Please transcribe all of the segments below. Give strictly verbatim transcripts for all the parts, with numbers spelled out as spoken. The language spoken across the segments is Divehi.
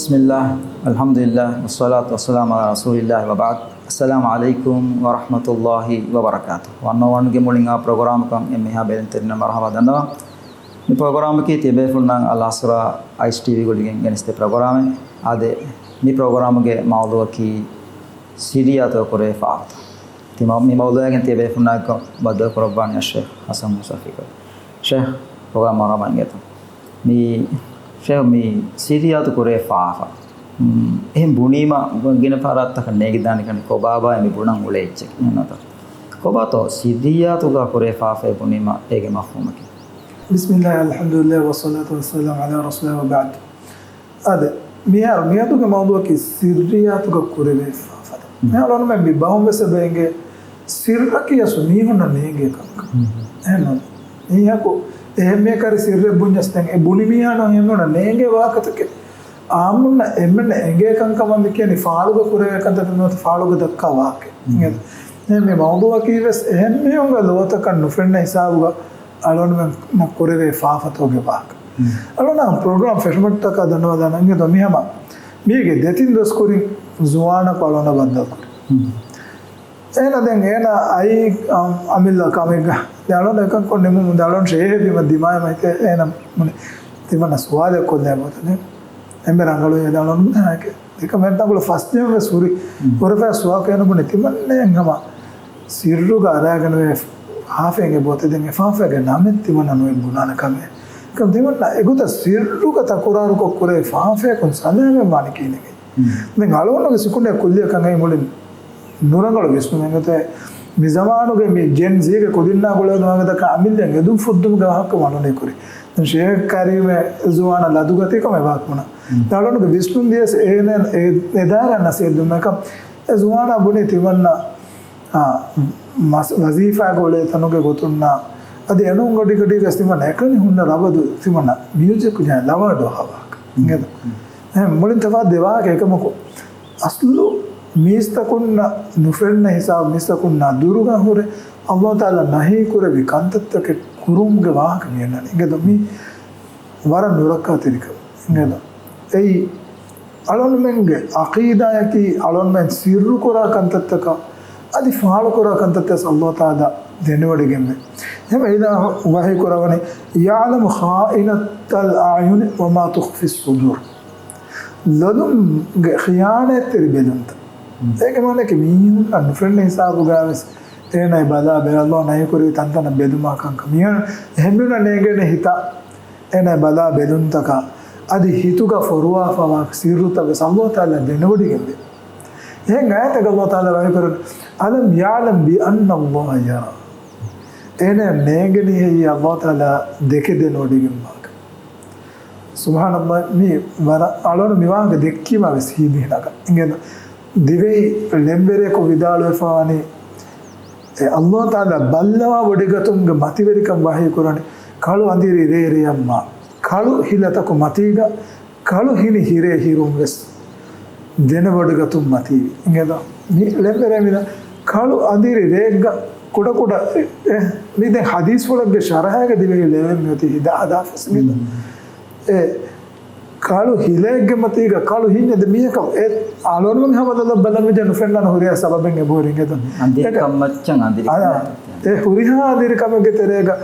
بسم الله، الحمد لله، والصلاة والسلام على رسول الله وبعد. السلام عليكم ورحمة الله وبركاته. ވަންނަވަންގެ މުޅިން އާ ޕްރޮގްރާމަކަށް އެންމެހާ ބެލެނިތެރިންނަށް މަރުޙަބާ ދަންނަވަން. މި ޕްރޮގްރާމަކީ ތިޔަބޭފުޅުންނަށް އަލް އަސްރާ އައިސް ޓީވީ ގުޅިގެން ގެނެސްދޭ ޕްރޮގްރާމެއް. އާދެ، މި ޕްރޮގްރާމުގެ މައުޟޫޢަކީ ސިއްރިއްޔާތުގަ ކުރެވޭ ފާފަތައް. ތި މަ-، މި މައުޟޫޢަކީ ތިޔަބޭފުޅުންނާއެކު ބައްދަލުކުރައްވާނީ އައްޝޭޚް ޙަސަން މޫސާ ފިކުރު. ޝޭޚް، ޕްރޮގްރާމަށް މަރުޙަބާ އިނގޭތޯ. މި ޝޭޚް، މި ސިއްރިއްޔާތު ކުރެވޭ ފާފަ، މް، އެހެން ބުނީމަ ގިނަ ފަރާތްތަކަށް ނޭނގިދާނެ ކަން ކޮބާބާ މި ބުނަން އުޅޭ އެއްޗެއް ނޫންތަ؟ ކޮބާތޯ ސިއްރިއްޔާތުގަ ކުރެވޭ ފާފައެއް ބުނީމަ އޭގެ މަފްހޫމަކީ؟ بسم الله، الحمد لله، والصلاة والسلام على رسول الله وبعد. އާދެ، މިހާރު މިއަދުގެ މައުޟޫޢަކީ ސިއްރިއްޔާތުގަ ކުރެވޭ ފާފަތައް. މި އަޅުގަނޑުމެން މި ބަހުން ވެސް އެބަ އެނގޭ ސިއްރަކީ އަސްލު މީހުންނަށް ނޭނގޭ ކަންކަން. އެހެންނޫން. މީހަކު އެހެން މި ކަރި ސިއްރެއް ބުންޏަސް ދެން އެ ބުނި މީހާ ނޫން އެހެން ނޭނގޭ ވާހަކަތަކެއް. އާއްމުންނަށް އެންމެންނަށް އެނގޭ ކަންކަމަށް މި ކިޔަނީ ފާޅުގަ ކުރެވޭ ކަންތައް ނުވަތަ ފާޅުގަ ދައްކާ ވާހަކަ. އެހެން މި މައުޟޫޢަކީ ވެސް އެހެން މީހުންގެ ލޯތަކަށް ނުފެންނަ ހިސާބުގަ އަޅުގަނޑުމެންނަށް ކުރެވޭ ފާފަތަކުގެ ވާހަކަ. އަޅުގަނޑު ޕްރޮގްރާމް ފެށުމަށްޓަކާ ދަންނަވާލާނަން އިނގޭތޯ މި ހަމަ މީގެ ދެތިން ދުވަސް ކުރިން ޒުވާނަކު އަޅުގަނޑަށް ބައްދަލުކުރި. އޭނަ ދެން އޭނަ އައީ، އަ، އަމިއްލަ ކަމެއްގަ. ދެން އަޅުގަނޑު އެކަން ކޮށް ނިމުމުން ދެން އަޅުގަނޑު ޝޭހެއް ބިމަށް ދިމާވެ މައިތޭ އޭނަ މުނި ތިމަންނަ ސުވާލެއް ކޮށްލޭ ބޯތަ ދެން. އެންމެ ރަނގަޅު އޭ ދެން އަޅުގަނޑު އެކަމެއް ތަންކޮޅު ފަސް ޖެހުން ވެސް ހުރި. ހުރެފަ ސުވާލު ކުރި އޭނަ ބުނި ތިމަންނައަށް ހަމަ ސިއްރުގަ އަރާގަނެވޭ ފާފައެއް އެބޯތަ ދެން އެ ފާފައިގެ ނަމެއް ތިމަންނަ ނުއެއް ބުނާނެ ކަމެއް. އެކަމް ތިމަންނަ އެގޮތަށް ސިއްރުގަ ތަކުރާރުކޮށް ކުރެވޭ ފާފަޔަކުން ސަލާމަތް ވާނީ ކިހިނެއް؟ ދެން އަޅުގަނޑުގެ ސިކުނޑިއަށް ކުއްލިއަކަށް އައި މުޅިން ނުރަނގަޅު ވިސްނުމެއް އޮތޭ. މި ޒަމާނުގެ މި ޖެން ޒީގެ ކުދިންނާ ގުޅޭ ވާހަކަތަކާ އަމިއްލައަށް އެދުން ފުއްދުމުގެ ވާހަކަ ވަނުނީ ކުރި. ދެން ޝޭޚް ކަރީމެ ޒުވާނަށް ލަދުގަތީ ކަމެއް ވާހަކަ ބުނާ. ދެން އަޅުގަނޑުގެ ވިސްނުން ދިޔަސް އޭނަ އެ، އެ ދާރަށް ނަސޭހަތް ދުންނަކަށް އެ ޒުވާނާ ބުނީ ތިމަންނަ، އާ، މަސް، ވަޒީފާގަ އުޅޭ ތަނުގެ ގޮތުންނާ އަދި އެނޫން ގަޑި ގަޑީގަސް ތިމަންނަ އެކަނި ހުންނަ ރަބަދު ތިމަންނަ މިއުޒިކު ޖަހަން ލަވަ ދޯހާ ވާހަކަ. އިނގޭތަ؟ އެހެން މުޅިން ތަފާތު ދެ ވާހަކަ އެކަމަކު އަސްލު މީސްތަކުންނަށް ނުފެންނަ ހިސާބު މީސްތަކުންނާ ދުރުގަ ހުރެ އައްލާހު ތަޢާލާ ނަހީ ކުރެއްވި ކަންތައްތަކެއް ކުރުމުގެ ވާހަކަ މި އަންނަނީ. އިނގޭތަ؟ މީ ވަރަށް ނުރައްކާތެރިކަމެއް. އިނގޭތަ؟ އެއީ އަޅުގަނޑުމެންގެ ޢަޤީދާއަކީ އަޅުގަނޑުމެން ސިއްރުކުރާ ކަންތައްތަކަށް އަދި ފާޅުކުރާ ކަންތައްތައް އައްލާހު ތަޢާލާ ދެނެވޮޑިގެންވޭ. އެހެންވެ އިލާހު ވަޙީ ކުރައްވަނީ، يعلم خائنة الأعين وما تخفي الصدور. ލޮލުންގެ ޚިޔާނާތްތެރި ބެލުންތައް. އޭގެ މާނައަކީ މީހުންނަށް ނުފެންނަ ހިސާބުގަވެސް އޭނާ ބަލާ ބެލާ އައްލާހު ނަހީ ކުރެއްވި ތަންތަނަށް ބެލުމާ ކަންކަން. މީހުން އެހެންމީހުންނަށް ނޭނގޭނެ ހިތަށް އޭނާ ބަލާ ބެލުންތަކާ އަދި ހިތުގަ ފޮރުވާފަ ވާ ސިއްރުތައް ވެސް އައްލާހު ތަޢާލާ ދެނެވޮޑިގެންވޭ. އެހެން އާޔަތެއްގަ އައްލާހު ތަޢާލާ ވަޙީ ކުރަނީ، ألم يعلم بأن الله يرى. އޭނާ ނޭނގެނީ ހެއްޔޭ އައްލާހު ތަޢާލާ ދެކެ ދެނެވޮޑިގެންވާކަން. ސުބްޙާނައްލާހް، މީ ވަރަށް އަޅުގަނޑު މި ވާހަކަ ދެއްކީމާ ވެސް ހިތް ހިނގާ. އިނގޭތަ؟ ދިވެހި ޅެންވެރިޔަކު ވިދާޅުވެފަ ވަނީ، އެ އައްލާހު ތަޢާލާ ބައްލަވާ ވޮޑިގަތުމުގެ މަތިވެރިކަން ވަޙީ ކުރަނީ، ކަޅު އަނދިރި ރޭ ރެޔަށް މާ، ކަޅު ހިލަތަކު މަތީގަ، ކަޅު ހިނި ހިރޭ ހިރުން ވެސް ދެނެވޮޑިގަތުން މަތީވި. އިނގޭތަ؟ މި ޅެންވެރިޔާ މި ކަޅު އަނދިރި ރޭގަ ކުޑަކުޑަ، އެ، އެ، މި ދެން ޙަދީޘްފުޅެއްގެ ޝަރަޙައިގަ ދިވެހި ޅެންވެރިޔާ މިއޮތީ ހިދާ ހަދާ ފަސް އިނގޭތަ؟ އެ ކަޅު ހިލައެއްގެ މަތީގަ ކަޅު ހިންޏެއް ދެ މީހަކަށް އެ އަޅުގަނޑުމެން ހަމަ ލޮލަށް ބަލަން ވެއްޖެ ނުފެންނާނެ ހުރިހާ ސަބަބެއް އެބަހުރި އިނގޭތަ؟ އަނދިރި އެ ކަން މައްޗަށް އަނދިރި އާ، ކަމެއް. އެ ހުރިހާ އަނދިރި ކަމެއްގެ ތެރޭގަ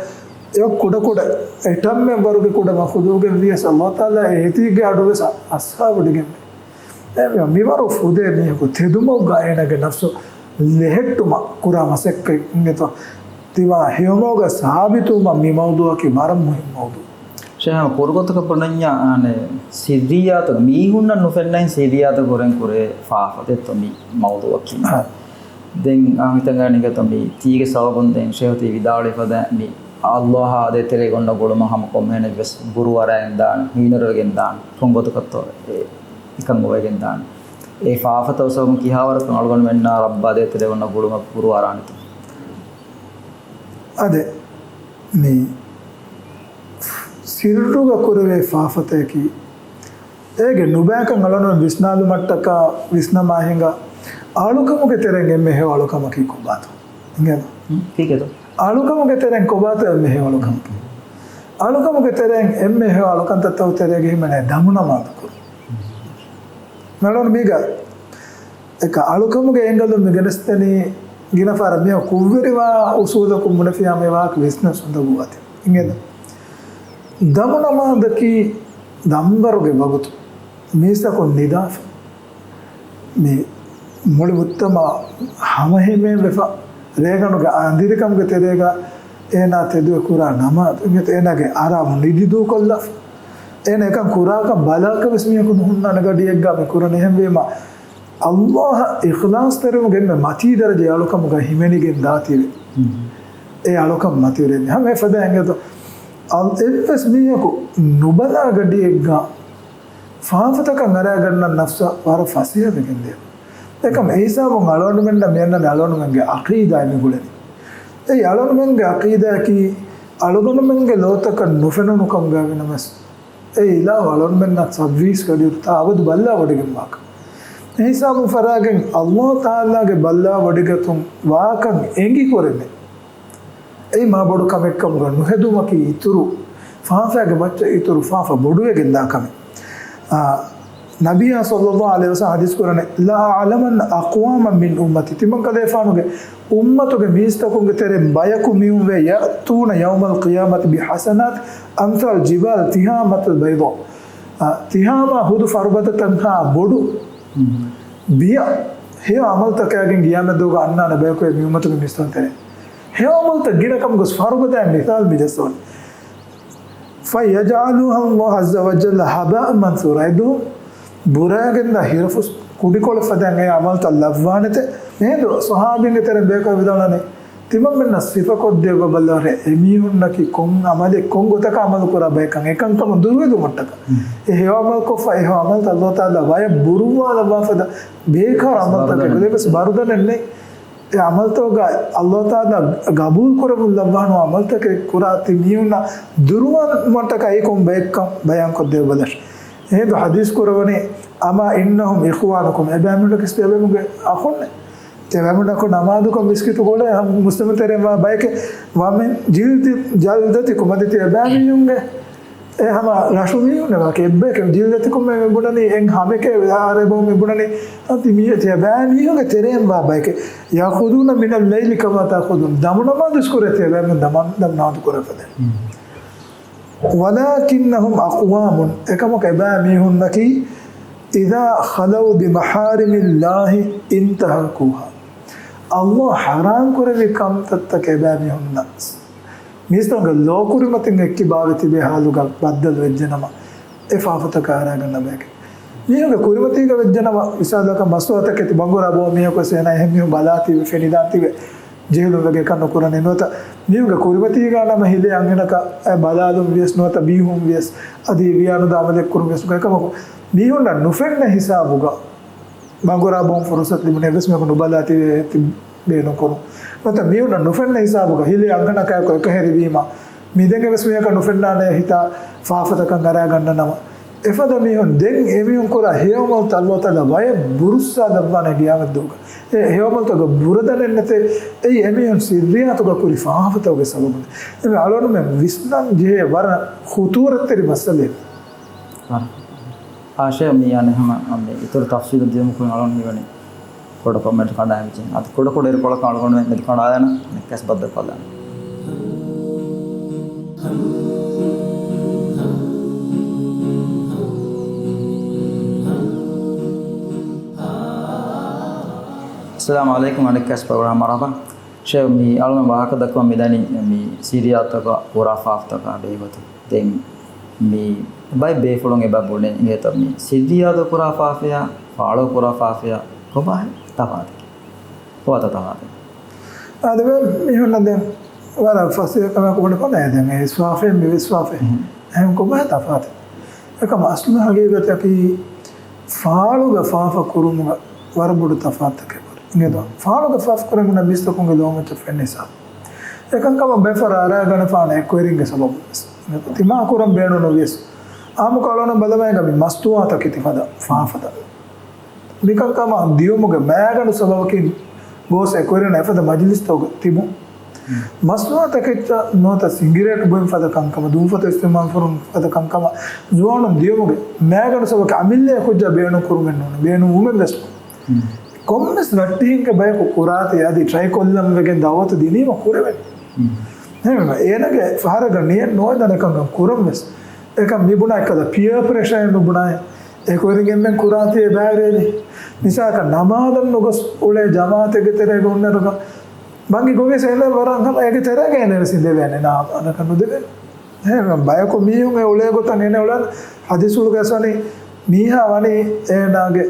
އެ ކުޑަކުޑަ އެޓަމެއް ވަރުގެ ކުޑަ މަޚުލޫގެއް ވިޔަސް އައްލާހު ތަޢާލާ އެ ހެތީގެ އަޑު ވެސް އަ-، އައްސާވޮޑިގެންވޭ. އެ މި-، މިވަރު ފުދޭ މީހަކު ތެދުމަގުގަ އޭނާގެ ނަފްސު ލެހެއްޓުމަށް ކުރާ މަސައްކަތް އިނގޭތޯ؟ ތިމާ ހެޔޮމަގުގަ ސާބިތުވުމަށް މި މައުޟޫޢަކީ ވަރަށް މުހިންމު މައުޟޫޢެއް. ޝޭޚް، ކުރުގޮތަކަށް ބުނަންޏާ، އާނެ، ސިއްރިއްޔާތު، މީހުންނަށް ނުފެންނަ ހިނދު ސިއްރިއްޔާތު ކުރެން ކުރޭ ފާފަތެއްތޯ މި މައުޟޫޢަކީ. އާ. ދެން އާނ ހިތަށް އަރަނީ ގޮތަށް މި ތީގެ ސަބަބުން ދެން ޝޭޚް ތީ ވިދާޅުވި ފަދަ މި އައްލާހާ ދޭތެރޭގަ އޮންނަ ގުޅުމަށް ހަމަ ކޮންމެހެނެއް ވެސް ބުރު އަރައިގެން ދާން، ހީނަރުވެގެން ދާން. ކޮން ގޮތަކަށްތޯ އެ އެކަން އޮވެގެން ދާން. އެ ފާފަތައް ސަބަބުން ކިހާވަރަކުން އަޅުގަނޑުމެންނާ ރައްބާ ދޭތެރޭ އޮންނަ ގުޅުމަށް ބުރު އަރާނެތޯ؟ އާދެ، މި ސިއްރުގަ ކުރެވޭ ފާފަތަކީ، އޭގެ ނުބައިކަން އަޅުގަނޑު ވިސްނާލުމަށްޓަކާ ވިސްނަމާ ހިނގާ، އަޅުކަމުގެ ތެރެއިން އެންމެ ހެޔޮ އަޅުކަމަކީ ކޮބާތޯ؟ އިނގޭތަ؟ ހުން، ކީކޭތޯ؟ އަޅުކަމުގެ ތެރެއިން ކޮބާތޯ އެންމެ ހެޔޮ އަޅުކަމަކީ؟ އަޅުކަމުގެ ތެރެއިން އެންމެ ހެޔޮ އަޅުކަންތައްތަކުގެ ތެރޭގަ ހިމެނޭ ދަމުނަމާދު ކުރުން. އަޅުން މީގަ އެކަ އަޅުކަމުގެ އެންގަލުން މި ގެނެސްދެނީ ގިނަ ފަހަރަށް މިއަށް ކުށްވެރިވާ އުސޫލަކުން ބުނެފިޔާ މި ވާހަކަ ވިސްނަސް އުނދަގޫ އަތި. އިނގޭތަ؟ ދަމު ނަމާދަކީ ދަންވަރުގެ ވަގުތު މީސްތަކުން ނިދާފަ. މި މުޅި މުޖްތަމަޢު ހަމަހިމޭން ވެފަ، ރޭގަނޑުގެ އަނދިރިކަމުގެ ތެރޭގަ އޭނާ ތެދުވެ ކުރާ ނަމާދު، އިނގޭތަ، އޭނާގެ އަރާމު ނިދި ދޫކޮށްލާފަ. އޭނަ އެކަން ކުރާކަށް ބަލާކަށް ވެސް މީހަކު ނުހުންނާނެ ގަޑިއެއްގަ މި ކުރަނީ. އެހެންވީމަ، ﷲ އަށް އިޚްލާޞްތެރިވުމުގެ އެންމެ މަތީ ދަރަޖަ އެ އަޅުކަމުގަ ހިމެނިގެން ދާތީވެ. އެ އަޅުކަން މަތިވެރި ހަމަ އެފަދަ އެނގޭތޯ. އަލް އެއްވެސް މީހަކު ނުބަލާ ގަޑިއެއްގަ ފާފަތަކަށް އަރާގަންނަ ނަފްސަށް ވަރަށް ފަސޭހަވެގެން ދޭ. އެކަމް އެ ހިސާބުން އަޅުގަނޑުމެންނަށް މިއަންނަނީ އަޅުގަނޑުމެންގެ އަޤީދާއެއް މި ގުޅެނީ. އެއީ އަޅުގަނޑުމެންގެ އަޤީދާއަކީ އަޅުގަނޑުމެންގެ ލޯތަކަށް ނުފެނުނު ކަމުގައި ވިނަމަސް، އެ އިލާހު އަޅުގަނޑުމެންނަށް ސައްވީސް ގަޑިއިރު ތާ އަބަދު ބައްލަވަޑައިގެންވާކަށް. އެހިސާބުން ފަރާގެން ﷲ ތަޢާލާގެ ބައްލަވަޑައިގަތުން ވާކަން އެނގި ކުރެމެ. އެއީ މާ ބޮޑު ކަމެއްކަމުގަ ނުހެދުމަކީ އިތުރު ފާފައިގެ މައްޗަށް އިތުރު ފާފަ ބޮޑުވެގެން ދާ ކަމެއް. އާ، ނަބިއްޔާ ޞައްލައްލާހު ޢަލައިހި ވަސައްލަމަ ޙަދީޘް ކުރަނީ، "لَأَعْلَمَنَّ أَقْوَامًا مِنْ أُمَّتِي." ތިމަން ކަލޭފާނުގެ އުއްމަތުގެ މީސްތަކުންގެ ތެރެއިން ބަޔަކު މިއުންވޭ، "يَأْتُونَ يَوْمَ الْقِيَامَةِ بِحَسَنَاتٍ أَمْثَالِ جِبَالِ تِهَامَةَ الْبَيْضَاءِ." އާ، ތިހާމާ ހުދު ފަރުބަދަތަކާ ބޮޑު ބިޔަ ހެޔޮ ޢަމަލުތަކާގެން ގިޔާމަތްދުވަހުގަ އަންނާނެ ބަޔަކު އެ މިއުއްމަތުގެ މީސްތަކުން ތެރެއިން. ހެޔޮ ޢަމަލުތައް ގިނަ ކަމުގަ ފަރުބަދައިން މިސާލު މި ޖައްސަވަނީ. فَيَجْعَلُهَا اللَّهُ عَزَّ وَجَلَّ هَبَاءً مَنْثُورًا. އެދުވަހު ބުރައިގެންދާ ހިރަފުސް ކުޑިކޮޅެއް ފަދައިން އެ ޢަމަލުތައް ލައްވާނެތެ. މިހިނދު ޞަޙާބީންގެ ތެރެއިން ބަޔަކަށް ވިދާޅުވަނީ، ތިމަންމެންނަށް ސިފަކޮށްދެއްވާ ބައްލަވާށޭ، އެމީހުންނަކީ ކޮން ޢަމަލެއް، ކޮން ގޮތަކަށް ޢަމަލު ކުރާ ބަޔަކަށް، އެކަންކަމުން ދުރުހެލުމަށްޓަކާ. އެ ހެޔޮ ޢަމަލު ކޮށްފަ، އެ ހެޔޮ ޢަމަލުތައް ﷲ ތަޢާލާ ބަޔަށް ބުރުއްވާލައްވާ ފަދަ ބޭކާރު ޢަމަލުތަކެއް އެއްވެސް ބަރުދަނެއް ނެތް. އެ ޢަމަލުތަކުގަ ﷲ ތަޢާލާ ޤަބޫލު ކުރަމުން ލައްވާނު ޢަމަލުތަކެއް ކުރާ ތި މީހުންނަށް ދުރުވާލުމަށްޓަކާ އެއީ ކޮން ބައެއްކަން ބަޔާންކޮށްދެއްވާބަލަށް. އެހިނދު ޙަދީޘް ކުރައްވަނީ، "أَمَا إِنَّهُمْ إِخْوَانُكُمْ." އެބައިމީހުންނަކީ ތިޔަބައިމީހުންގެ އަޚުންނޭ. ތިޔަބައިމީހުންނަކު ނަމާދުކޮށް މިސްކިތު ގުޅޭ ހަމަ މުސްލިމު ތެރެއިން ވާ ބަޔެކޭ. "وَمِنْ جِلْدِ-، جَلْدَتِكُمْ." އަދި ތިޔަބައިމީހުންގެ އެ ހަމަ ރަށު މީހުންނޭ ވާކީ އެއްބަޔެކޭ. ޖިލްދަތިކުން މި ބުނަނީ އެން ހަމެކޭ، އާ، އަރަބުން މި ބުނަނީ އަދި މި ތިޔަބައިމީހުންގެ ތެރެއިން ވާ ބަޔެކޭ. "يَأْخُذُونَ مِنَ اللَّيْلِ كَمَا تَأْخُذُونَ." ދަމު ނަމާދު ވެސް ކުރޭ ތިޔަބައިމީހުން ދަމު، ދަމު ނަމާދު ކުރާ ފަދައިން. "وَلَكِنَّهُمْ أَقْوَامٌ." އެކަމަކު އެބައިމީހުންނަކީ، "إِذَا خَلَوْا بِمَحَارِمِ اللَّهِ انْتَهَكُوهَا." ﷲ ޙަރާމް ކުރެއްވި ކަންތައްތަކަށް އެބައިމީހުންނަށް މީސްތަކުންގެ ލޯ ކުރިމަތިން އެއްކިބާވެ ތިބޭ ޙާލުގަ ބައްދަލު ވެއްޖެނަމަ، އެ ފާފަތަކަށް އަރާގަންނަ ބަޔެކޭ. މީހުންގެ ކުރިމަތީގަ ވެއްޖެނަމަ، މިސާލަކަށް މަސްތުވާތަކެތި ބަނގުރާ ބޯ މީހަކު ވެސް އޭނާ އެހެން މީހުން ބަލާތީވެ ފެނިދާންތީވެ ޖެހިލުން ވެގެން އެކަން ނުކުރަނީ. ނުވަތަ މީހުންގެ ކުރިމަތީގަ ނަމަ ހިލޭ އަންހެނަކަށް އެ ބަލާލުން ވިޔަސް، ނުވަތަ ބީހުން ވިޔަސް، އަދި ވިޔާނުދާ ޢަމަލެއް ކުރުން ވިޔަސް، އެކަމަކު މީހުންނަށް ނުފެންނަ ހިސާބުގަ ބަނގުރާ ބޯން ފުރުޞަތު ލިބުނީ އެއްވެސް މީހަކު ނުބަލާތީ ތި ބޭނުން ކުރުން. ނުވަތަ މީހުންނަށް ނުފެންނަ ހިސާބުގަ ހިލޭ އަންހެނަކާއެކު އެކަހެރިވީމަ، މި ދެން އެއްވެސް މީހަކަށް ނުފެންނާނެ ހިތާ ފާފަތަކަށް އަރާގަންނަ ނަމަ، އެފަދަ މީހުން ދެން އެމީހުން ކުރާ ހެޔޮ ޢަމަލުތައް ﷲ ތަޢާލާ ބަޔަށް ބުރުއްސާލައްވާނެ ޤިޔާމަތްދުވަހުގަ. އެ ހެޔޮ ޢަމަލުތަކުގެ ބުރަދަނެއް ނެތޭ. އެއީ އެމީހުން ސިއްރިއްޔާތުގަ ކުރި ފާފަތަކުގެ ސަބަބުން. އެމެ އަޅުގަނޑުމެން ވިސްނަން ޖެހޭ ވަރަށް ޚުޠޫރަތްތެރި މައްސަލައެއް. އާ ޝޭޚް، މި އަނެއް ހަމަ މި އިތުރު ތަފްޞީލު ދިޔުމަކުން އަޅުގަނޑު މިވަނީ ކުޑަކޮށް މެދު ކަނޑާއެއް ވެއްޖެ. އަދި ކުޑަކުޑަ އިރުކޮޅަކަށް އަޅުގަނޑު މެދު ކަނޑާލާނަން، ނެއްކަސް ބައްދަލުކޮށްލާނަން. އައްސަލާމު ޢަލައިކުމް، އަނެއްކާސް ޕްރޮގްރާމް މަރުޙަބާ. ޝޭޚް، މި އަޅުގަނޑު ވާހަކަ ދައްކަވަން މިދަނީ މި ސިއްރިއްޔާތުތަކާ ޚުރާފާތުތަކާ ބެހޭގޮތުން. ދެން މި ބައެއް ބޭފުޅުން އެބަ ބުނޭ އިނގޭތަ މި ސިއްރިއްޔާތު ޚުރާފާތެއްޔާ ފާޅު ޚުރާފާތެއްޔާ ކޮބާހޭ ތަފާތު؟ ކޮބާތަ ތަފާތު؟ އާދެ، މީހުންނަށް ދެން ވަރަށް ފަސޭހަ ކަމެއް ކުޑަކޮށް ނޭ ދެން އެ ވިސްވާފައި މި ވިސްވާފައި. އެހެން ކޮބާ ތަފާތު؟ އެކަމަ އަސްލު ހަގީގަތަކީ ފާޅުގަ ފާފަ ކުރުމުގަ ވަރަށް ބޮޑު ތަފާތުތަކެއް އެބަހުރި. އިނގޭތޯ؟ ފާޅުގަ ފާފަ ކުރެވުނަ މީސްތަކުންގެ ލޯމައްޗަށް ފެންނަ ހިސާބު. އެކަންކަމަށް ބައެއް ފަހަރަށް އަރާގަނެފާނެ އެކުވެރިންގެ ސަބަބުން ވެސް. ތިމާ ކުރަން ބޭނުން ނުވިޔަސް. އާއްމުކޮށް އަޅުގަނޑު ބަލަމާއިގަ މި މަސްތުވާތަކެތި ފަދަ ފާފަތައް. މިކަންކަމަށް ދިޔުމުގެ މައިގަނޑު ސަބަބަކީ ގޯސް އެކުވެރިންނަށް އެފަދަ މަޖިލިސްތަކުގަ ތިބުން. މަސްތުވާތަކެއްޗަށް ނުވަތަ ސިނގިރޭޓް ބުއިން ފަދަ ކަންކަމަށް، ދުންފަތައް އިސްތިޢުމާލު ކުރުން ފަދަ ކަންކަމަށް ޒުވާނުން ދިޔުމުގެ މައިގަނޑު ސަބަބަކީ އަމިއްލައަށް ކުއްޖާ ބޭނުން ކުރުމެއް ނޫން، ބޭނުން ވުމެއް ވެސް ނޫން. ކޮންމެސް ރައްޓެހިންގެ ބަޔަކު ކުރާތީ އަދި ޓްރައި ކޮށްލަން ވެގެން ދައުވަތު ދިނީމަ ކުރެވެން. ހެން އޭނަގެ ފަހަރަކަށް ނިޔަތް ނޯންނަ ކަންކަން ކުރަން ވެސް. އެކަން މި ބުނާ އެއްކަލަ ޕިއާ ޕްރެޝާއެއް ނުބުނާއެއް. އެކުވެރިން އެންމެން ކުރާތީ އެބައިވެރިވެލި. މިސާލަކަށް ނަމާދަށް ނުގޮސް އުޅޭ ޖަމާއަތެއްގެ ތެރޭގަ ހުންނައިރުގަ ބަންގި ގޮވިޔަސް އޭނަ ވަރަށް ހަމަ އޭގެ ތެރޭގަ އޭނަ ވެސް އިނދެވޭނެ ނަމާދަކަށް ނުދެވޭނެ. އެހެން ބަޔަކު މީހުން އެ އުޅޭ ގޮތަށް އޭނަ އުޅަން ހަދީސްފުޅުގައި ވަނީ މީހާ ވަނީ އޭނާގެ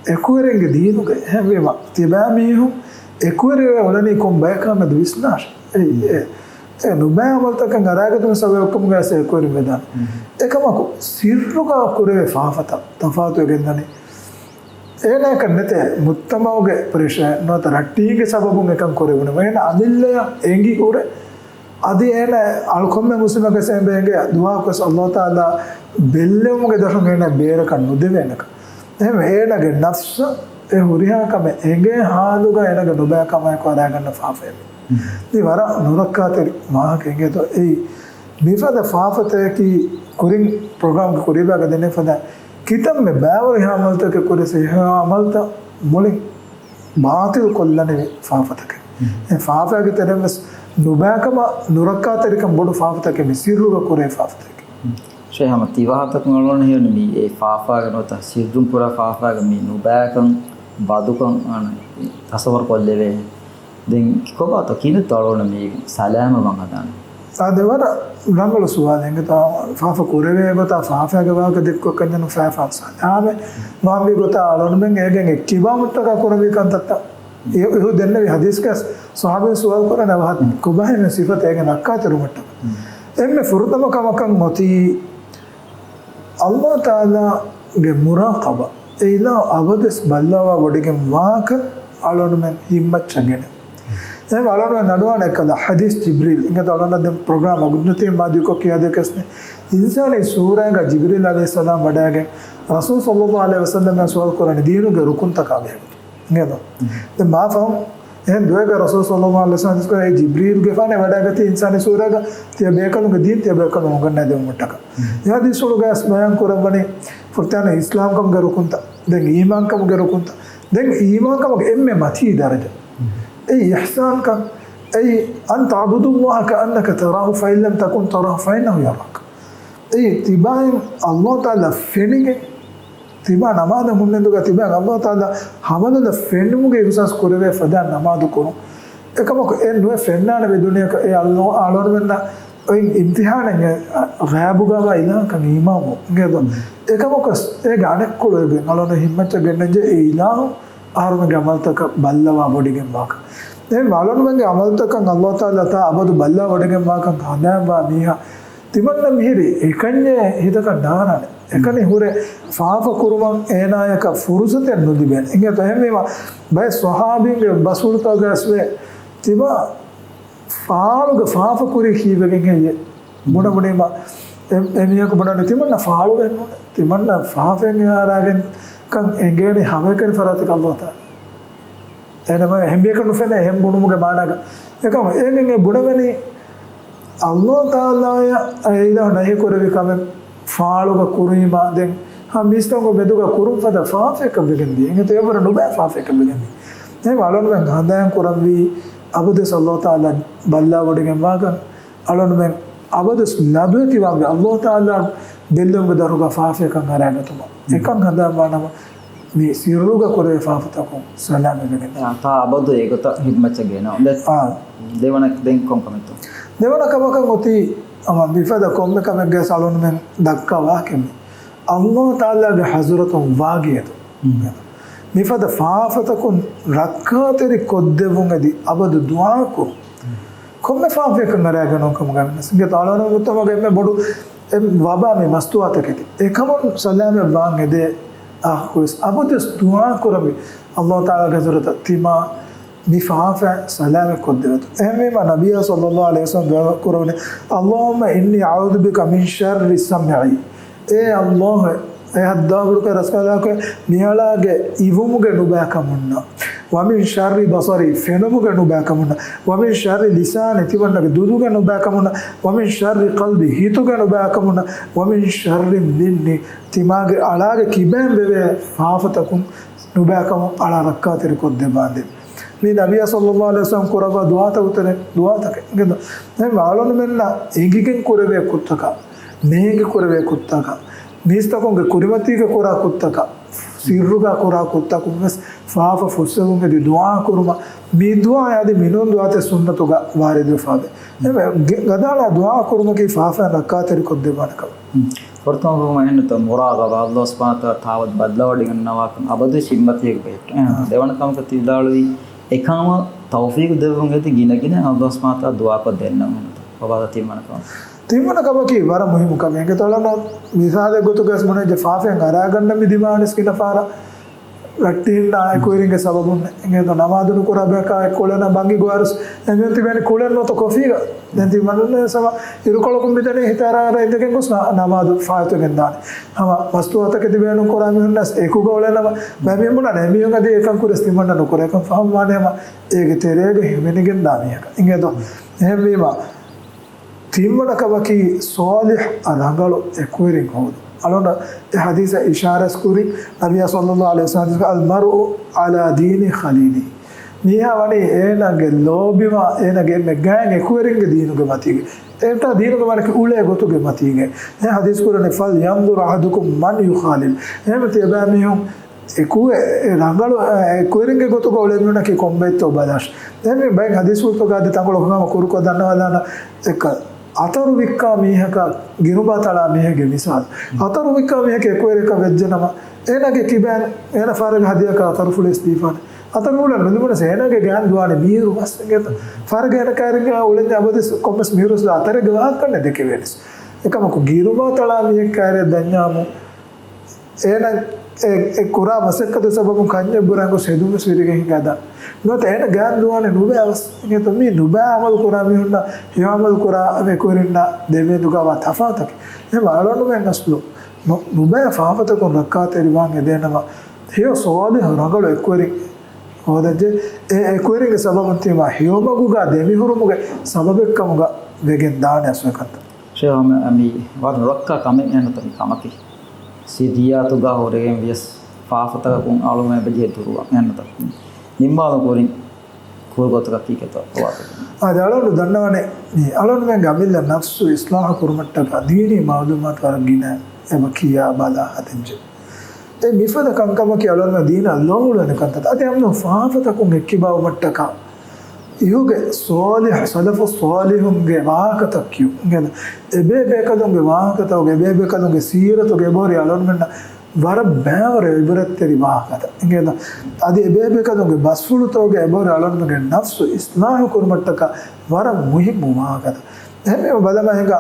އެކުވެރިންގެ ދީނުގައި. އެހެންވީމަ ތިބާ މީހުން އެކުވެރިވެ އުޅެނީ ކޮން ބަޔަކާމެދު ވިސްނާށޭ. އެ، އެ، އެ ނުބައި އަމަލުތަކަށް އަރާގަތުމުގެ ސަބަބަކުން ގައިސް އެކުވެރިން ވެދާނެ. އެކަމަކު ސިއްރުގަ ކުރެވޭ ފާފަތައް ތަފާތުވެގެންދަނީ. އޭނާއަކަށް ނެތޭ މުޖްތަމަޢުގެ ޕްރެޝާ ނުވަތަ ރައްޓެހިންގެ ސަބަބުން އެކަން ކުރެވުނު. އޭނާ އަމިއްލަޔަށް އެނގި ހުރެ. އަދި އޭނާ އަޅުކަމެއް މުސްލިމަކަށް އެނބޭނގެ ދުޢާކޮށް އައްލާހު ތަޢާލާ ބެއްލެވުމުގެ ދަށުން އޭނާ ބޭރަކަށް ނުދެވޭނެކަން. އެހެން އޭނާގެ ނަފްސަށް އެ ހުރިހާ ކަމެއް އެނގޭ ހާލުގަ އޭނާގެ ނުބައި ކަމާއެކު އަރާގަންނަ ފާފައެވެ. މި ވަރަށް ނުރައްކާތެރި ވާހަކަ އިނގޭތޯ. އެއީ މިފަދަ ފާފަތަކަކީ ކުރިން ޕްރޮގްރާމްގެ ކުރީބާގަ ދެނެފަދަ ކިތަންމެ ބައިވަރު އެހާ އަމަލުތަކެއް ކުރިޔަސް އެހާ އަމަލުތައް މުޅިން ބާޠިލް ކޮށްލަނިވި ފާފަތަކެއް. އެ ފާފައިގެ ތެރެއިން ވެސް ނުބައިކަމާ ނުރައްކާތެރިކަން ބޮޑު ފާފަތަކެއް މި ސިއްރުގަ ކުރޭ ފާފަތަކެއް. ޝޭޚް ހަމަ ތި ވާހަކަތަކުން އަޅުގަނޑަށް ހީވަނީ މީ އެ ފާފައިގެ ނުވަތަ ސިއްރުން ކުރާ ފާފައިގެ މި ނުބައިކަން ބަދުކަން އަން ތަޞައްވަރު ކޮށްލެވޭ. ދެން ކޮބާތޯ ކިހިނެއްތޯ އަޅުގަނޑަށް މީ ސަލާމަތްވާން ހަދާނެ؟ އާދެ، ވަރަށް ރަނގަޅު ސުވާލެއް. އިނގޭތޯ ފާފަ ކުރެވޭ ގޮތާ ފާފައިގެ ވާހަކަ ދެއްކޮށް ކަންޏަނު ފާފާން ސާދާމެ މާމީ ގޮތާ އަޅުގަނޑުމެން އޭގެން އެއްކިބާ މުއްޓަކާ ކުރެވި ކަންތައްތައް އި-، އިހު ދެންނެވި ޙަދީޘްގަ ޞަޙާބީން ސުވާލު ކުރަން އަވަހަށް ކޮބާހޭ މި ސިފަތައް އޭގެން ރައްކާތެރިވުމަށްޓަކާ. އެންމެ ފުރަތަމަ ކަމަކަށް އޮތީ އައްލާހު ތަޢާލާގެ މުރާޤަބާ، އެ އިލާހު އަބަދުވެސް ބައްލަވާ ވޮޑިގެން ވާކަން އަޅުގަނޑުމެން ހިތްމައްޗަށް ގެނެ. އެހެން އަޅުގަނޑުމެން އަޑުއަހާނެ އެއްކަލަ ޙަދީޘް ޖިބްރީލް، އިނގޭތޯ އަޅުގަނޑަށް ދެން ޕްރޮގްރާމް ވަގުތު ނެތީމަ މާ ދިގުކޮށް ކިޔާދޭކަށް ވެސް ނެތް. އިންސާނީ ސޫރައިގަ ޖިބްރީލް ޢަލައިހިއްސަލާމް ވަޑައިގެން ރަސޫލު ޞައްލައްލާހު ޢަލައިހި ވަސައްލަމަށް ސުވާލު ކުރަނީ ދީނުގެ ރުކުންތަކާ ބެހޭގޮތުން. އިނގޭތޯ؟ ދެން މާ ފަހުން އެހެން ދުވަހެއްގަ ރަސޫލު ޞައްލައްލާހު ޢަލައިހި ވަސައްލަމަ ދިސްކޮށް އެ ޖިބްރީލްގެފާނެ ވަޑައިގަތީ އިންސާނީ ސޫރައިގަ ތިޔަ ބޭކަލުންގެ ދީން ތިޔަ ބޭކަލުން އުނގަންނައިދެވުމަށްޓަކާ. އެ ޙަދީޘްފުޅުގައި ވެސް ބަޔާން ކުރައްވަނީ ފުރަތަމަ އިސްލާމްކަމުގެ ރުކުންތައް، ދެން އީމާންކަމުގެ ރުކުންތައް، ދެން އީމާންކަމުގެ އެންމެ މަތީ ދަރަޖަ. އެއީ އިޙްސާންކަން، އެއީ أن تعبد الله كأنك تراه فإن لم تكن تراه فإنه يراك. އެއީ ތިބާއިން އައްލާހު ތަޢާލާ ފެނިގެން ތިބާ ނަމާދަށް ހުންނަންދުގަ ތިބާއަށް އައްލާހު ތަޢާލާ ހަމަލޮލަށް ފެންނުމުގެ އިޙްސާސް ކުރެވޭ ފަދައިން ނަމާދު ކުރުން. އެކަމަކު އެ ނުވެ ފެންނާނެ ވެ ދުނިޔެއަކަށް އެ އައްލާހު އަޅުގަނޑުމެންނަށް އޮތް އިމްތިޙާނެއް އެ ޣައިބުގަވާ އިލާހަކަށް އީމާންވުން. އިނގޭތޯ؟ އެކަމަކު އޭގެ އަނެއްކޮޅު އެބަ އަޅުގަނޑު ހިތްމައްޗަށް ގެންނަންޖެހޭ އެ އިލާހު އަހަރުމެންގެ އަމަލުތަކަށް ބައްލަވާ ވޮޑިގެން ވާކަން. އެހެން އަޅުގަނޑުމެންގެ އަމަލުތަކަށް އައްލާހު ތަޢާލާ ތާ އަބަދު ބައްލަވާ ވޮޑިގެން ވާކަން ހަނދާންވާ މީހާ ތިމަންނަ މިހިރީ އެކަންޏެއް ހިތަކަށް ނާރާނެ. އެކަނި ހުރެ ފާފަ ކުރުމަށް އޭނާޔަކަށް ފުރުޞަތެއް ނުލިބޭނެ. އިނގޭތޯ އެހެންވީމަ ބައެއް ޞަޙާބީންގެ ބަސްފުޅުތަކުގައިވެސް ވޭ ތިބާ ފާޅުގަ ފާފަ ކުރީ ކީއްވެގެން ހެއްޔޭ؟ ބުނަ ބުނީމަ އެ، އެ މީހަކު ބުނަނީ ތިމަންނަ ފާޅުވެއް ނޫނޭ. ތިމަންނަ ފާފައިން އެއާރާގެން ކަން އެނގޭނީ ހަވައެކަނި ފަރާތަކަށް އައްލާހު ތަޢާލާ. އެހެންވީމަ އެހެން ބޭކަލުން ނުފެނޭ އެހެން ބުނުމުގެ މާނާގަ. އެކަމަ އޭގެން އެ ބުނެވެނީ އައްލާހު ތަޢާލާއަށް އެ އިލާހު ނަހީ ކުރެއްވި ކަމެއް ފާޅުގަ ކުރީމާ ދެން ހަމަ މީސްތަކުގެ މެދުގަ ކުރުން ފަދަ ފާފައަކަށް ވެގެންދިޔަ. އިނގޭތޯ އެވަރު ނުބައި ފާފައަކަށް ވެގެންދިޔަ. އެހެން އަޅުގަނޑުމެން ހަނދާން ކުރަންވީ އަބަދުވެސް އައްލާހު ތަޢާލާ ބައްލަވާ ވޮޑިގެން ވާކަން އަޅުގަނޑުމެން އަބަދުވެސް ލަދުވެތިވާންވީ އައްލާހު ތަޢާލާ ބެއްލެވުމުގެ ދަށުގަ ފާފައަކަށް އަރާގަތުމަށް. އެކަން ހަނދާންވާނަމަ މި ސިއްރުގަ ކުރެވޭ ފާފަތަކުން ސަލާމަތްވެގެން. އާ، ތާ އަބަދު އެގޮތަށް ހިތްމައްޗަށް ގެނައު. ދެ-، އާ. ދެވަނަ ދެން ކޮން ކަމެއްތޯ؟ ދެވަނަ ކަމަކަށް އޮތީ އަމަ މިފަދަ ކޮންމެ ކަމެއްގައި އަޅުގަނޑުމެން ދައްކާ ވާހަކައެއް މި. އައްލާހު ތަޢާލާގެ ޙަޟްރަތުން ވާގިޔަތު. މިފަދަ ފާފަތަކުން ރައްކާތެރި ކޮށްދެއްވުން އެދި އަބަދު ދުޢާކުރުން. ކޮންމެ ފާފައަކަށް އަރާގަނެވުނު ކަމުގައި ވެސް އިނގޭތޯ އަޅުގަނޑު މުޖްތަމަޢުގެ އެންމެ ބޮޑު އެ ވަބާ މި މަސްތުވާތަކެތި. އެކަމުން ސަލާމަތްވާން އެދޭ އަޚުވެސް އަބަދުވެސް ދުޢާ ކުރަންވީ އައްލާހު ތަޢާލާގެ ޙަޟްރަތަށް ތިމާ މި ފާފައިން ސަލާމަތް ކޮށްދެވޭތޯ. އެހެންވީމަ ނަބިއްޔާ ޞައްލައްލާހު ޢަލައިހި ވަސައްލަމަ ދުޢާ ކުރެވުނީ، اللهم إني أعوذ بك من شر سمعي. އޭ އައްލާހު، އޭ ހައްދާބުރުކަ ރަސްކަލާކޮ މިއަޅާގެ އިވުމުގެ ނުބައިކަމުންނާ، ومن شر بصري، ފެނުމުގެ ނުބައިކަމުންނަށް، ومن شر لساني، ތިމަންނަގެ ދުލުގެ ނުބައިކަމުންނަށް، ومن شر قلبي، ހިތުގެ ނުބައިކަމުންނަށް، ومن شر مني، ތިމާގެ އަޅާގެ ކިބައިން ވެވޭ ފާފަތަކުން ނުބައިކަމުން އަޅާ ރައްކާތެރި ކޮށްދެއްވާނދޭ. މީ ނަބިއްޔާ ޞައްލައްލާހު ޢަލައިހި ވަސައްލަމަ ކުރައްވާ ދުޢާތަކު ތެރެ، ދުޢާތަކެއް. އިނގޭތޯ؟ އެހެން އަޅުގަނޑުމެންނަށް އެނގިގެން ކުރެވޭ ކުށްތަކާ، ނޭނގި ކުރެވޭ ކުށްތަކާ، މީސްތަކުންގެ ކުރިމަތީގަ ކުރާ ކުށްތަކާ، ސިއްރުގަ ކުރާ ކުށްތަކުން ވެސް ފާފަ ފުއްސެވުން އެދި ދުޢާ ކުރުމަށް، މި ދުޢާ އަދި މިނޫން ދުޢާތައް ސުންނަތުގަ ވާރިދުވެފަވޭ. އެ ގަދައަޅާ ދުޢާ ކުރުމަކީ ފާފައިން ރައްކާތެރި ކޮށްދެއްވާނެ ކަމެއް. ފުރަތަމަ ވުމަށް އެހެންނުތަ މުރާގަބާ، ﷲ ސުބްޙާނަހޫ ވަތަޢާލާ ތާވަދު ބައްލަވަޑައިގަންނަވާކަން އަބަދުވެސް ހިތްމަތީގަ ބެހެއްޓުން. އެހެން ދެވަނަ ކަމަކަށް ތި ވިދާޅުވީ، އެކަމަށް ތައުފީޤު ދެއްވުން އެދި ގިނަގިނަ ﷲ ސުބްޙާނަހޫ ވަތަޢާލާ ދުޢާކޮށް ދެންނެވުން. އޮބާދަ ތިންވަނަ ކަމަށް. ތިންވަނަ ކަމަކީ ވަރަށް މުހިއްމު ކަމެއް. އެނގޭތޯ އަޅުގަނޑު މިސާލެއް ގޮތުގައި ވެސް ބުނަންޖެ ފާފައިން އަރާގަންނަ މި ދިމާވެސް ގިނަ ފަހަރަށް ރައްޓެހިންނާ އެކުވެރިންގެ ސަބަބުން. އެނގޭތޯ ނަމާދު ނުކުރާ ބަޔަކާ އެ ކުޅެން ބަންގި ގޮވާއިރުސް އެމީހުން ތިބޭނީ ކުޅެން ނުވަތަ ކޮފީގަ. ދެން ތިމަންނަ ސަމަ އިރުކޮޅަކުން މިދަނީ ހިތަށް އަރާ އަރާ އިނދެގެން ގޮސް ނަ-، ނަމާދު ފާއިތުވެގެން ދާނެ. ހަމަ މަސްތުވާތަކެތި ބޭނުން ކުރާ މީހުންނަސް އެކުގަ އުޅެނަމަ، ބައެއް މީހުން ބުނާނެ އެމީހުން އަދި އެކަން ކުރިޔަސް ތިމަންނަ ނުކުރޭ. އެކަން ފަހުމްވާނެ ހަމަ އޭގެ ތެރޭގަ ހިމެނިގެން ދާ މީހަކަށް. އިނގޭތޯ؟ އެހެންވީމަ، ތިންވަނަ ކަމަކީ ޞާލިޙް ރަނގަޅު އެކުވެރިން ހޯދުން. އަޅުގަނޑު އެ ޙަދީޘަށް އިޝާރާތް ކުރިން، ނަބިއްޔާ ޞައްލައްލާހު ޢަލައިހި ވަސައްލަމަ ޙަދީޘް، المرء على دين خليله. މީހާ ވަނީ އޭނާގެ ލޯބިވާ، އޭނާގެ އެންމެ ގާތް އެކުވެރިންގެ ދީނުގެ މަތީގަ. އެތާ ދީނުގެ މާނައަކީ އުޅޭ ގޮތުގެ މަތީގަ. އެ ޙަދީޘް ކުރަނީ، فلينظر أحدكم من يخالل. އެހެންވީމަ ތިޔަބައިމީހުން އެކު-، އެ ރަނގަޅު، އެ، އެކުވެރިންގެ ގޮތުގަ އުޅޭ މީހުންނަކީ ކޮންބައެއްތޯ ބަލާށި. ދެން މި ބައެއް ޙަދީޘްފުޅުތަކުގަ އަދި ތަންކޮޅެއް ހަމަ ކުރުކޮށް ދަންނަވާލާނަ، އެކަ އަތަރު ވިއްކާ މީހަކާ ގިރުނބާ ތަޅާ މީހެއްގެ މިސާލު. އަތަރު ވިއްކާ މީހަކަށް އެކުވެރިޔަކަށް ވެއްޖެނަމަ، އޭނާގެ ކިބައިން އޭނަ ފަހަރެއްގެ ހަދިޔާކަށް އަތަރުފުޅިވެސް ދީފާނެ. އަތަރުފުޅެއް ނުލިބުނަސް އޭނާގެ ގާތް ދުވާނެ މީހުރު ވެސް. އެނގޭތަ؟ ފަހަރެއްގެ އޭނަ ކައިރިން އުޅެންޏާ އަބަދުވެސް ކޮންމެސް މީހުރުވެސް އަތަރެއްގެ ވާހަކަ ނެދެކެވޭނެސް. އެކަމަކު ގިރުނބާ ތަޅާ މީހެއް ކައިރިއަށް ދަންޏާމު އޭނަ އެ، އެ ކުރާ މަސައްކަތު ސަބަބުން ކަންޏެއް ބުރާ ގޮސް ހެދުން ވެސް ވެރިގެން ހިނގާ ދާނެ. ނުވަތަ އޭނަ ގާތް ދުވާނެ ނުބައި ވެސް. އިނގޭތޯ މީ ނުބައި އަމަލު ކުރާ މީހުންނަށް ހެޔޮ އަމަލު ކުރާ އެކުވެރިންނާ ދެމީހުންގަވާ ތަފާތަކީ. އެހެންވީމަ އަޅުގަނޑުމެން އަސްލު ނު-، ނުބައި ފާފަތަކުން ރައްކާތެރިވާން އެދޭނަމަ، ހެޔޮ ޞާލިޙު ރަނގަޅު އެކުވެރިން ހޯދަންޖެހޭ. އެ އެކުވެރިންގެ ސަބަބުން ތިމާ ހެޔޮމަގުގަ ދެމިހުރުމުގެ ސަބަބެއްކަމުގަ ވެގެން ދާނެ އަސްލު އެކަންތައް. ޝޭޚް މި ވަރަށް ނުރައްކާ ކަމެއް އެހެންނުތަ މި ކަމަކީ. ސިއްރިއްޔާތުގަ ހުރެގެން ވިޔަސް ފާފަތަކަކުން އަޅުގަނޑުމެން އެބަޖެހޭ ދުރުވާން އެހެންނުތަ. ނިންމާލުން ކުރިން ކުރު ގޮތަކަށް ކީކޭތޯ އޮވާތަ؟ އާދެ، އަޅުގަނޑު ދަންނަވަނީ މި އަޅުގަނޑުމެންގެ އަމިއްލަ ނަފްސު އިޞްލާޙު ކުރުމަށްޓަކާ ދީނީ މަޢުލޫމާތު ވަރަށް ގިނަ އެބަ ކިޔާ ބަލާ ހަދަންޖެހޭ. އެ މިފަދަ ކަންކަމަކީ އަޅުގަނޑުމެން ދީނަށް ލޯ އުޅެނި ކަންތައް. އަދި އަމްނު ފާފަތަކުން އެއްކިބާވުމަށްޓަކާ އިހުގެ ޞާލިޙު، ސަލަފު ޞާލިޙުންގެ ވާހަކަތައް ކިޔުން. އެބޭބޭކަލުންގެ ވާހަކަތަކުގެ، އެބޭބޭކަލުންގެ ސީރަތުގެ އެބަހުރި އަޅުގަނޑުމެންނަށް ވަރަށް ބައިވަރު އިބްރަތްތެރި ވާހަކަތައް. އިނގޭތަ؟ އަދި އެބޭބޭކަލުންގެ ބަސްފުޅުތަކުގެ އެބަހުރި އަޅުގަނޑުމެންގެ ނަފްސު އިޞްލާޙު ކުރުމަށްޓަކާ ވަރަށް މުހިއްމު ވާހަކަތައް. އެހެންވީމަ ބަލަމާ ހިނގާ،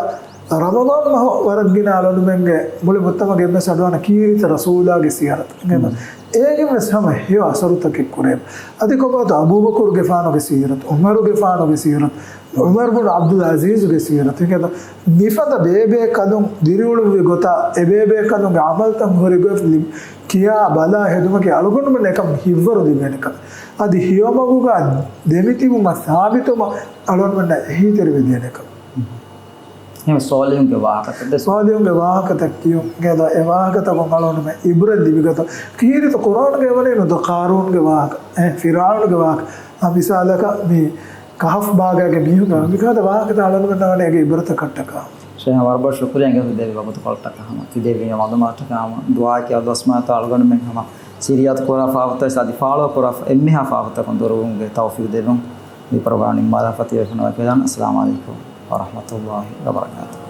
ރަމަޟާން މަހު ވަރަށް ގިނަ އަޅުގަނޑުމެންގެ މުޅި މުޖްތަމަޢުގެ އެންމެ އަޑުއަހަން ކީރިތި ރަސޫލާގެ ސީރަތު. އިނގޭތަ؟ މް. އޭގެން ވެސް ހަމަ ހެޔޮ އަސަރުތަކެއް ކުރޭމަ. އަދި ކޮބާތޯ އަބޫބަކުރުގެފާނުގެ ސީރަތު، ޢުމަރުގެފާނުގެ ސީރަތު، ޢުމަރު ބުނު ޢަބްދުލް ޢަޒީޒުގެ ސީރަތު. އިނގޭތަ؟ މިފަދަ ބޭބޭކަލުން ދިރިއުޅުއްވި ގޮތާ، އެބޭބޭކަލުންގެ ޢަމަލުތައް ހުރި ގޮތް ލި-، ކިޔާ ބަލާ ހެދުމަކީ އަޅުގަނޑުމެން އެކަމަށް ހިތްވަރު ލިބޭނެ ކަމެއް. އަދި ހެޔޮމަގުގަ ދެމިތިބުމަށް ސާބިތުވުމަށް އަޅުގަނޑުމެންނަށް އެހީތެރިވެދޭނެ ކަމެއް. އެހެން ޞާލިޙުންގެ ވާހަކަތައް ދެ-، ޞާލިޙުންގެ ވާހަކަތައް ކިޔުން. އިނގޭތަ؟ އެ ވާހަކަތަކުން އަޅުގަނޑުމެން އިބްރަތް ލިބިގަތުން. ކީރިތި ޤުރްއާނުގައި ވަނީ ނުވަތަ ޤާރޫންގެ ވާހަކަ، އެ، ފިރްޢައުނުގެ ވާހަކަ. އާ، މިސާލަކަށް މި ކަހަފް ބާގާގެ މީހުންގެ މިފަދަ ވާހަކަތައް އަޅުގަނޑުމެންނަށް ވަނީ އޭގެ އިބްރަތަކަށްޓަކާ. ޝޭޚް ވަރަށް ބޮޑަށް ޝުކުރިއްޔާ އިނގޭ ދެއްވި ވަގުތުކޮޅަށްޓަކާ ހަމަ، ތި ދެއްވި މަޢުލޫމާތަކަށް ހަމަ ދުޢާއަކީ ﷲ ސުބްޙާނަހޫ ވަތަޢާލާ އަޅުގަނޑުމެން ހަމަ ސިއްރިއްޔާތު ކުރާ ފާފަތައް އަދި ފާޅު ކުރާ އެންމެހާ ފާފަތަކުން ދުރުވުމުގެ ތައުފީޤު ދެއްވުން. މި ޕްރޮގްރާމް ނިންމާލާ ފަތި ވެފަނަވަކި ވެދާނެ. އައްސަލާމު ޢަލައިކުމް ވަރަޙްމަތުﷲ ވަބަރަކާތުހު.